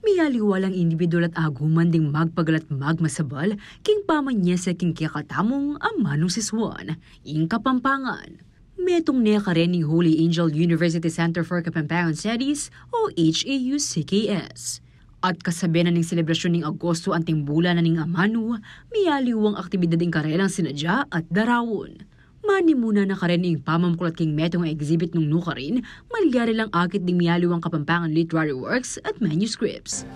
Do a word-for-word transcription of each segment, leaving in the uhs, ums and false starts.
Miyaliwa lang indibidual at aguman ding magpagal at magmasabal king pamanyese king kekatamung amanung sisuan ing Kapampangan. Metung ne karen ning Holy Angel University Center for Kapampangan Studies o H A U C K S. At kasabe na ning selebrasyun ning Agosto anting bulan na ning amanu, miyaliwang aktibidad ing karelang sinadya at darawun. Manimuna na karen ing pamamuklat king metung a exhibit nung nukarin, malyari lang akit ding miyaliwang Kapampangan literary works at manuscripts.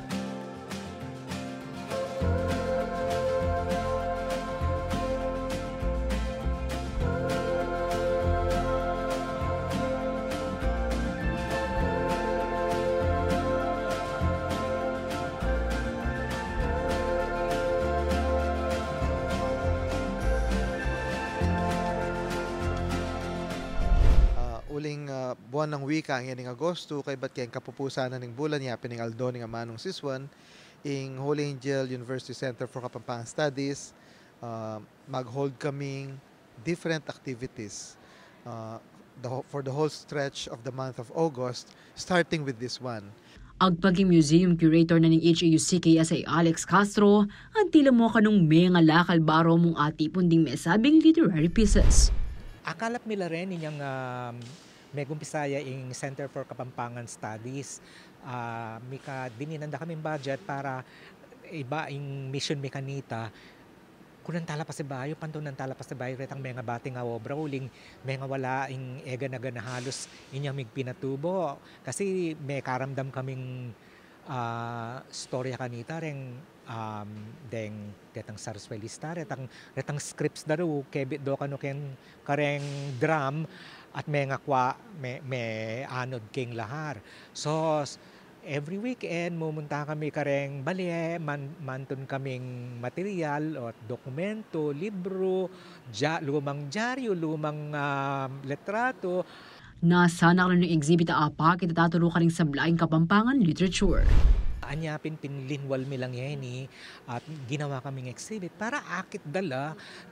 Ah, uling, ah, buwan ng wika ngeni ning Agosto, kaybat keng kapupusan na ning bulan, yapin ing aldo ning amanung sisuan, ing Holy Angel University Center for Kapampangan Studies, ah, mag-hold kaming different activities, ah, the whole, for the whole stretch of the month of August, starting with this one. Agpang king museum curator na ning H A U C K S a i Alex Castro, antila mu kanung mengalakal baro mung atipun ding mesabing literary pieces. Akalap mi la rin inyang, um, megumpisaya ing Center for Kapampangan Studies. Ah, mika dininan da kaming budget para iba ing mission mi kanita. Kunan tala pasibayu, pantunan tala pasibayu retang mengabating a obra uling mengawala ing egana-gana halos inyang migpinatubo. Kasi mekaramdam kaming, ah, istorya kanita reng, um, deng, detang sarsuelista, retang, retang scripts da ru, kebit do kanu ken kareng drum at mengakwa, me, meanud king lahar. So, s-, every weekend, mumunta kami kareng bale, man-, mantun kaming material o dokumento, libro, dya-, lumang dyaryu, lumang, ah, litrato. Nasanak na ning exhibit a apakit a taturu karing sablang Kapampangan literature. Anya pin, pinlinwal mi lang ngeni at ginawa kaming exhibit para akit da la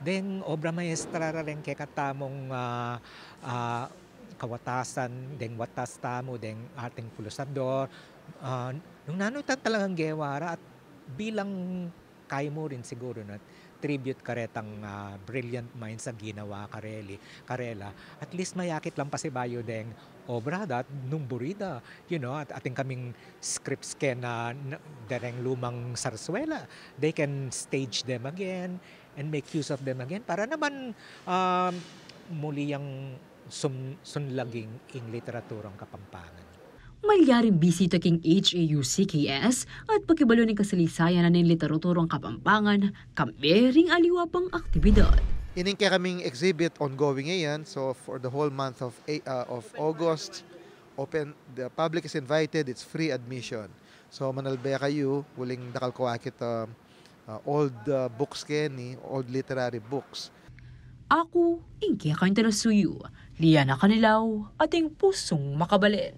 deng obra maestra ra reng kekatamung, ah, ah, kawatasan, deng watas tamu, deng ating pulusador. Ah, nung nanu tang talagang gewa ra at bilang kaymu rin siguru na tribute karetang, ah, brilliant minds a ginawa kareli, karela. At least mayakit lang pasibayu deng obra da nung buri da, you know, at atin kaming scripts ken, ah, n-, dereng lumang sarsuela. They can stage them again and make use of them again para naman, um, muli yang sum-, sunlaging ing literaturang Kapampangan. Malyaring bisita king H A U C K S at pakibalu ning kasalisayan na ning literaturang Kapampangan, kambe ring aliwa pang aktibidad. Ining kekaming exhibit ongoing yan, so for the whole month of A-, uh, of August, open, the public is invited, it's free admission. So manalbe kayu, uling dakal ku akit, uh, uh, old, uh, books keni, old literary books. Aku, ing kekayung talasuyu, Liana Canilaw, ating pusung makabalen.